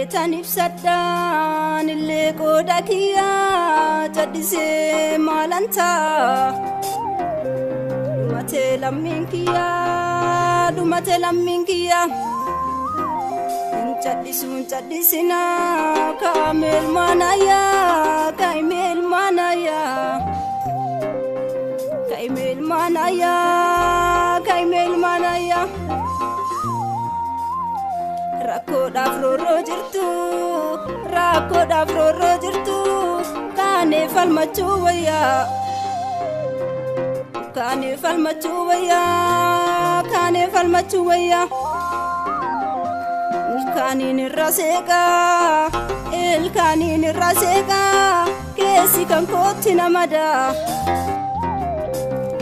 Maaleetan ibsadhaan illee qooda kiyyaa caddisee maalantaa. Dhumatee lammiin kiyyaa, dhumatee lammiin kiyyaa. Hin cadhisu, hin cadhisinaa, kaa'amee ilmaanayyaa, kaa'imee ilmaanayyaa. Kaa'imee ilmaanayyaa, kaa'imee ilmaanayyaa. Rakkoodhaaf roorroo jirtu, rakkoodhaaf roorroo jirtu, kaanee falmachuu wayyaa. Kaanee falmachuu wayyaa, kaanee falmachuu wayyaa. Ilkaaniin irra seeqaa, ilkaaniin irra seeqaa, keessi kan kootti namadaa.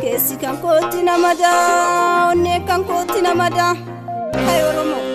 Keessi kan kootti namadaa, onnee kan kootti namadaa. Hai Oromoo.